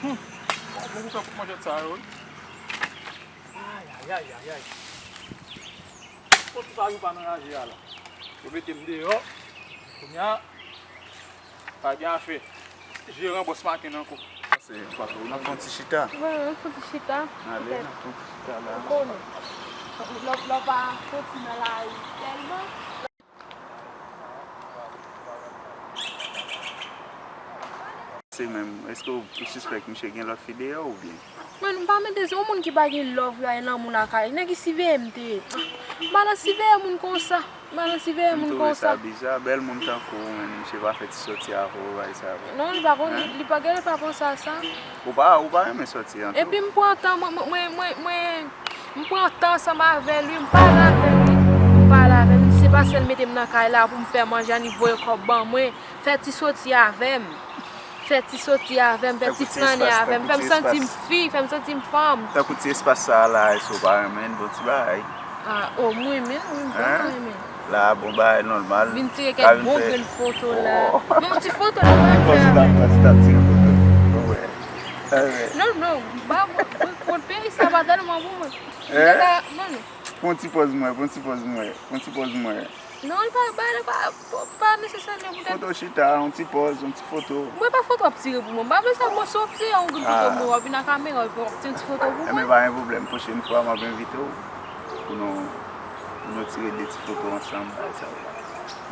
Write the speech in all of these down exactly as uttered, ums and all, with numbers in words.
Hmm. Bon, bon, pou fè pou manjèt sa yo, wi. Ay, ay, ay, ay, ay. Bon, ti pa jou pa nan raje a la. Yo mete m deyò. Kounye a, pa gen afè. Jeran bòs maten nan kou. Se patwon, n ap fè yon ti chita. Wi, wi, fè yon ti chita. Ale, n ap fè yon ti chita la. Ou konnen. Lè, lè w pa soti nan lari tèlman. Se menm, èske w, ou sispèk misye gen lòt fi deyò oubyen? Mwen, m pa mete, se yon moun ki pa gen love la, e lanmou lakay. Nèg ki siveye m te ye. M pa nan siveye moun konsa. M pa nan siveye moun konsa. M twouve sa biza, bèl moun tankou ou menm, misye pa fè ti soti avè w, bagay sa yo. Non, li pa konn, li pa, gade, li pa panse a sa. Ou pa, ou pa renmen soti an tou. Epi m pran tan, mwen, mwen, mwen, mwen, mwen, m pran tan ansanm avè l, wi, m pale avè l, wi. M pale avè l, wi. Se pa sèl mete m nan kay la pou m fè manje, annik voye kòb ban mwen. Fè ti soti avè m. Fè ti soti avè m, fè ti flannen avè m. Fè m santi m fi, fè m santi m fanm. Tankou ti espas sa a la, èske w pa renmen l? Bon ti bagay. Ah, oh, m renmen l, wi, m vrèman renmen l. La, bon bagay nòmal. Vin tire kèk bon grenn foto la. Oh. Non, ti foto la, pa fè avè m. Pòz la, pòz la, tire foto. Bon, wè. Non, non, ba, bon, bon, bon, peyi sa pa tèlman pou mwen. Hein? Non, non. Pran ti pòz mwen, pran ti pòz mwen, pran ti pòz mwen. Non, li pa, ba, li pa, pa, pa nesesè pou tèt. Foto chita, yon ti pòz, yon ti foto. Mwen pa foto w ap tire pou mwen. M pa bezwen sa, mwen se w ap tire yon grenn foto pou mwen, w ap vin ak kamera, epi w ap tire yon ti foto pou mwen. Enben, pa gen pwoblèm, pwochèn fwa, m ap envite w pou nou, pou nou tire de ti foto ansanm, bagay sa yo.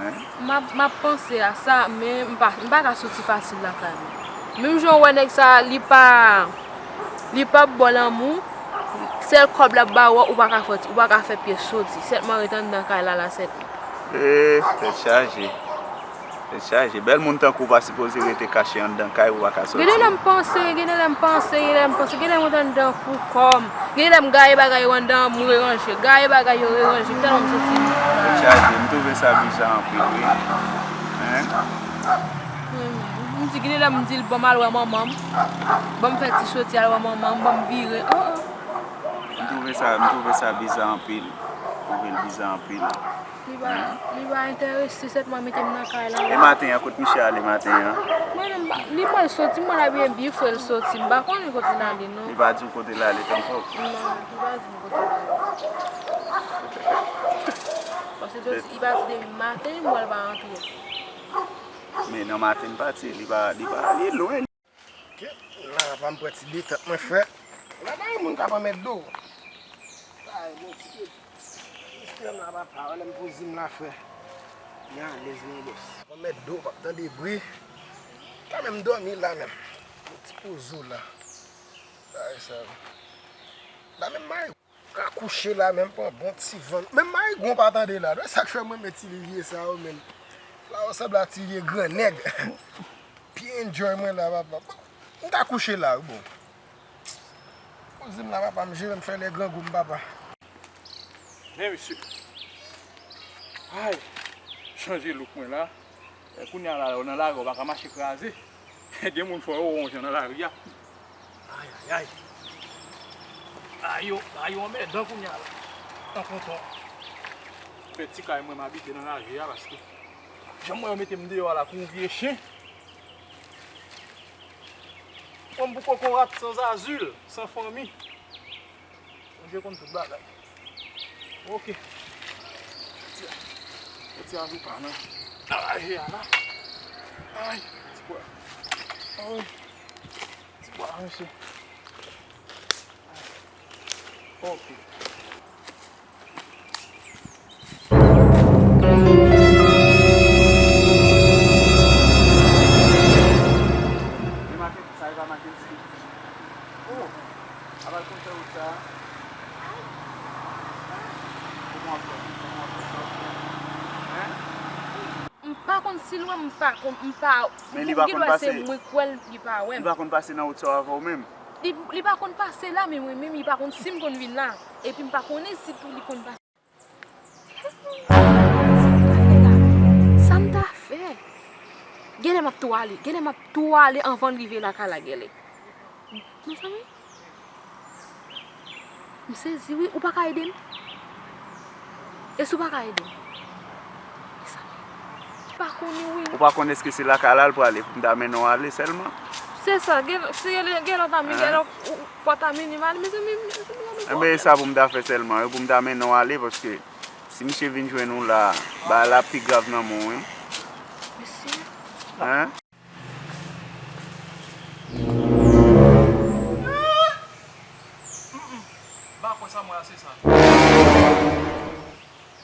Hein? M ap, m ap panse a sa, men m pa, m pa ka soti fasil lakay mwen. Menm jan w wè nèg sa, li pa, li p ap ba w lanmou, sèl kòb l ap ba w, ou pa ka fè, ou pa ka fè pyès soti. Sèlman ret anndan kay la, la sèlman. Eh, tèt chaje. Tèt chaje. Bèl moun tankou w pa sipoze rete kache anndan kay, ou pa ka soti. Gen de lè m panse, gen de lè m panse, gen de lè m panse, gen de lè m ret anndan pou kò m. Gen de lè m gaye bagay yo anndan, m reranje. Gaye bagay yo, reranje. Tèlman m soti. Tèt chaje. M twouve sa biza anpil, wi. Hein? M di, gen de lè m di l, ban m al wè manman m. Ban m fè ti soti al wè manman m, ban m vire. Oh, oh. M twouve sa, m twouve sa biza anpil. M twouve l biza anpil. Li pa, li pa enterese, sèlman mete m nan kay la. E maten an, kot misye ale maten an? Mwen menm, li pral soti, mwen la byen byen fre l soti. M pa konnen kote l ale, non. Li pa di w kote l ale tankò? Non, li pa di m kote l ale. Paske li pati depi maten, m wè l pa rantre. Men nan maten l pati, li pa, li pa, li lwen. Ok, la, pa m pran ti detant mwen, frè. La, pa gen moun k ap anmède w. Ay, bon, ti mister la, papa, lè m poze m la, frè. M alèz, mon bòs. Anmède w, p ap tande bri. Kanmenm dòmi la menm. Yon ti poze w la. Bagay sa yo. La menm, may. Ka kouche la menm, pran bon ti van. Menm mayigon pa tande la. Sa k fè mwen renmen ti vye sa yo menm. La yo sanble a ti vye gran nèg. Pi enjoy mwen la, papa. M ka kouche la, wi, bon. Poze m la, papa, m jere m fè lè grangou m, papa. Men mesye. Ay, chanje look mwen la. E, kounye a la, nan lari, w pa ka mache kraze. Gen moun fò yo wè w yon jan nan lari a. Ay, ay, ay. Ay, yo, ay, yo anmèdan kounye a la. An kontan. Fè ti kay mwen m abite nan raje a, paske jan m wè yo mete m deyò a la kou yon vye chen. Pran m pou kokorat san zazil, san fanmi. Bondye konn tout bagay. Ok. Ti, ti ajou pa nan raje a la. Ay, ti bwa. Ay, ti bwa, mesye. Ok. E maten, sa e pa maten si. Oh, a pral konn fè wout sa a. Kòman w ap fè? Kòman w ap fè sa w fè? Hein? M pa konn si l wè m, m pa konn, m pa. Men li pa konn pase. Gen dwa se mwen k wè l, li pa wè m. Li pa konn pase nan wout sa yo avè w menm? Li, li pa konn pase la, men mwen menm, li pa konn si m konn vin la. Epi m pa konnen si tou li konn pase. Sa m ta fè? Genlè m ap tou ale. Genlè m ap tou ale anvan l rive lakay la, genlè. Mezanmi, m sezi wi. Ou pa ka ede m? E si w pa ka ede m? Mezanmi, m pa konnen wi. Ou pa konn èske se lakay la l prale pou m ta mennen w ale sèlman? Se sa, gen, se gen, gen lòt ami, gen lòt, ou, ou pa ta mennen m ale, mezanmi, mezanmi, gade. Enben, e sa pou m ta fè sèlman, wi, pou m ta mennen w ale, paske si misye vin jwenn ou la, bagay la ap pi grav nan men w, wi. Mesye. Hein? M pa kwè sa mwen a se sa.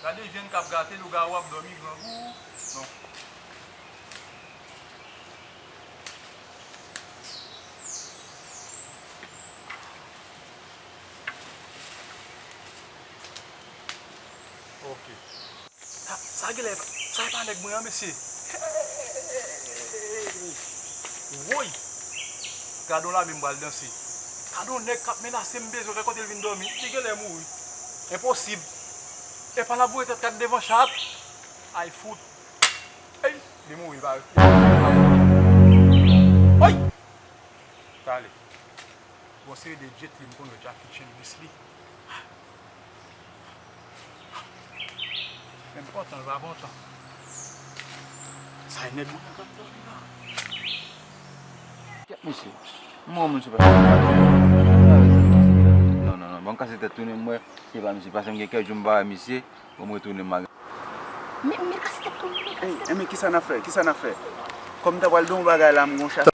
Gade vyann k ap gate, lougawou ap dòmi grangou. Non. Ok. Sa, sa genlè, sa e pa nèg mwen an, mesye. Woy! Gade yon lame m pral danse. Gade yon nèg k ap menase m, bezwen wè kote l vin dòmi. Li genlè mouri. Enposib. Epa l ap voye tèt kat devan chat. Ay fout. Ey, li mouri, li pa. Oy! Tale. Gon seri de Jet Li m konn wè, Jackie Chan, Bruce Lee. Enpòtan, l pa kontan. Sa e nèg mwen k ap dòmi la. Kèt mesye. M wè moun se pa. Non, non, non. Ban m kase tèt tounen m wè. Se pa misye. Paske m gen kèk jou m pa wè misye. Bon, m retounen m al. Men, men kase tèt tounen, men kase tèt. Ey, men kisa n ap fè? Kisa n ap fè? Kòm m ta pral di yon bagay la, m gon chas.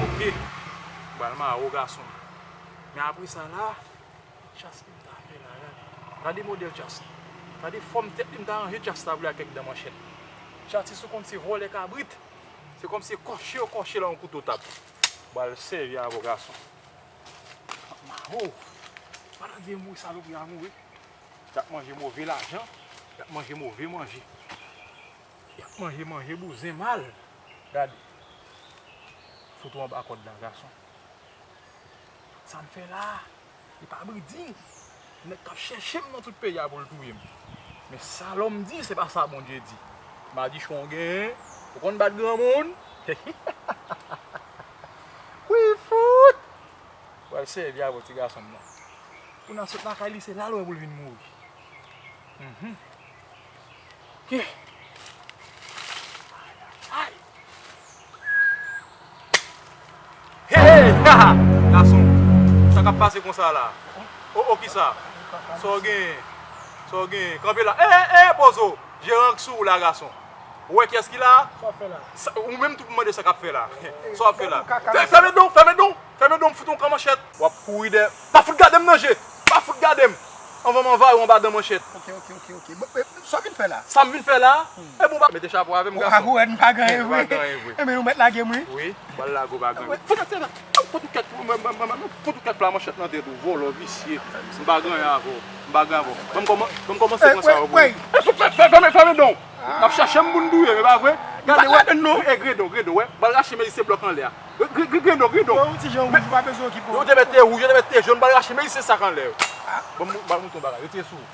Ok. Bal ma o gason. Men apre sa la, chas li m ta fè la, gade. Gade modèl chas. Gade fòm tèt li m ta ranje chas la pou li ak kèk dan manchèt. Chas se kòmsi vòlè kabrit. Se kòmsi kòche yo kòche la yon kouto tab. Bal sèvi avè w gason. Ma o. Pandan di mouri salopri a mouri. Y ap manje move lajan, y ap manje move manje. Y ap manje manje bouzen mal. Gade. Fout ou anba kòd la, gason. Tout sa m fè la, li pa briding. Nèg k ap chèche m nan tout peyi a pou l touye m. Men sa lòm di, se pa sa Bondye di. Madichon genyen, ou konn bat granmoun? Wi, fout! Pral sèvi avè w, ti gason m nan. Pou n al sot lakay li, se la l wè pou l vin mouri. Mhm. Ki? Ay! Hey! Gason! Sa k ap pase konsa la? O, o, kisa? Sa w genyen? Sa w genyen? Kanpe la. Eh, eh, eh, Pozo! Jeran k sou ou la, gason. Ou wè kiyès ki la? Sa w ap fè la? Sa, ou menm tou pou mande sa k ap fè la. Sa w ap fè la? Fè, fèmen don, fèmen don, fèmen don, m fout yon kan manchèt. W ap kouri dèyè. Pa fout gade m nan je. Pa fout gade m. Anvan m anvayi w anba dan manchèt. Ok, ok, ok, ok. Bon, eh, sa w vin fè la? Sa m vin fè la? Hmm. E bon, pa mete chapo avè m, gason. Ou wè m pa gen anyen vre. Pa gen anyen vre. Enben, ou mèt lage m, wi. Wi, bal lage w pa gen anyen. Fout tèt, fout tèt, fout tèt pla manchèt nan tèt ou, vòlò, visye. M pa gen anyen avè w. M pa gen anyen avè w. Ban m kòman-, ban m kòmanse pran sa yo pou ou. Fè, fè, fèmen, fèmen don. N ap chache m pou n touye, men pa vre? Gade, wè. E, gade don, gade don, wè. Bal rache, men li se blòk anlè a. Gade, gade, gade don, gade don. Yo, ti jan wouj, ou pa bezwen okipe w. Yo te mete wouj, yo te mete jòn, bal rache, men li se sa k anlè yo. Bon, m, bal mouton bagay, retire sou ou.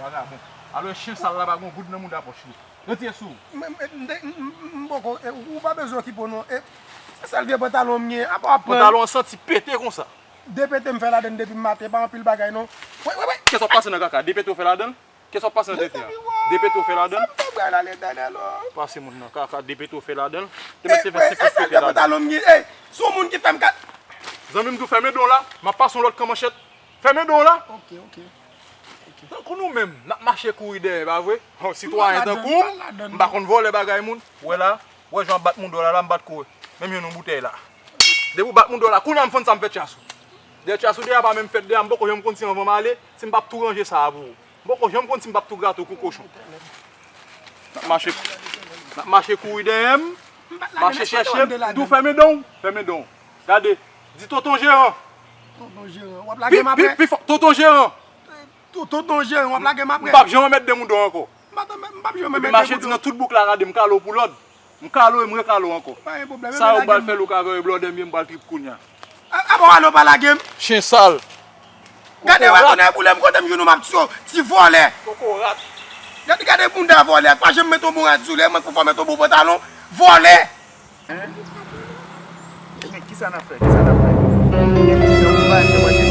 Vagabon. Alò, chen sal la pa gon goud nan mouda pòch li. Retire sou ou. M, m, m, m, m, m poko, e, ou pa bezwen okipe w non. E, se sèl vye pantalon m gen, apa w ap pran. Pantalon an santi pete konsa. De pete m fè ladann depi maten, pa anpil bagay non. Wè, wè, wè. Kiyès w ap pase nan kaka? De pete w fè ladann? Kiyès w ap pase nan tete a? De pete w fè ladann? Sa m fè bral ale dèyè lò. Pase moun nan kaka, de pete w fè ladann. Te mèt te fè senk pete ladann. E, e, e sèl vye pantalon m gen. E, se yon moun ki fè m ka. Zanmi m tou fèmen don la, m ap pase yon lòt kan manchèt. Fèmen don la. Ok, ok. Tankou nou menm, n ap mache kouri dèyè, pa vre? Yon sitwayen tankou m, m pa konn vòlè bagay moun. Ou wè la, ou wè jan w ap bat moun dò la, la m pa t ko menm jwenn yon boutèy la. Depi w bat moun dò la, kounye a m fann sa m fè tchas ou. Dèyè tchas ou dèyè a pa menm fèt dèyè a, m poko janm konn si anvan m ale, si m p ap tou ranje sa a pou ou. M poko janm konn si m p ap tou grate w kou kochon. N ap mache, n ap mache kouri dèyè m, mache chèche m, m tou fèmen don w, fèmen don w. Gade, di tonton jeran. Tonton jeran, w ap lage m apre? Pi, pi, pi fò, tonton jeran. Tonton jeran, w ap lage m apre? M p ap janm anmède moun dò ankò. M pa Epi mache di nan tout bouk la, gade, m kale w pou lòd. M kale w e m rekale w ankò. Pa gen pwoblèm. Sa yo pral fè Louka avè w e blòdè m ye, m pral trip kounya. Apa w ale w pa lage m? Chen sal. Gade wè tonnè boule m kote m jwenn ou m ap tiye w, ti vòlè. Kokorat. Gade gade bounda vòlè, pa janm met yon bon rad sou li, e mwen k pou fè w met yon bon pantalon. Vòlè. Men kisa n ap fè? Kisa n ap fè? Gen kisa n ap fè?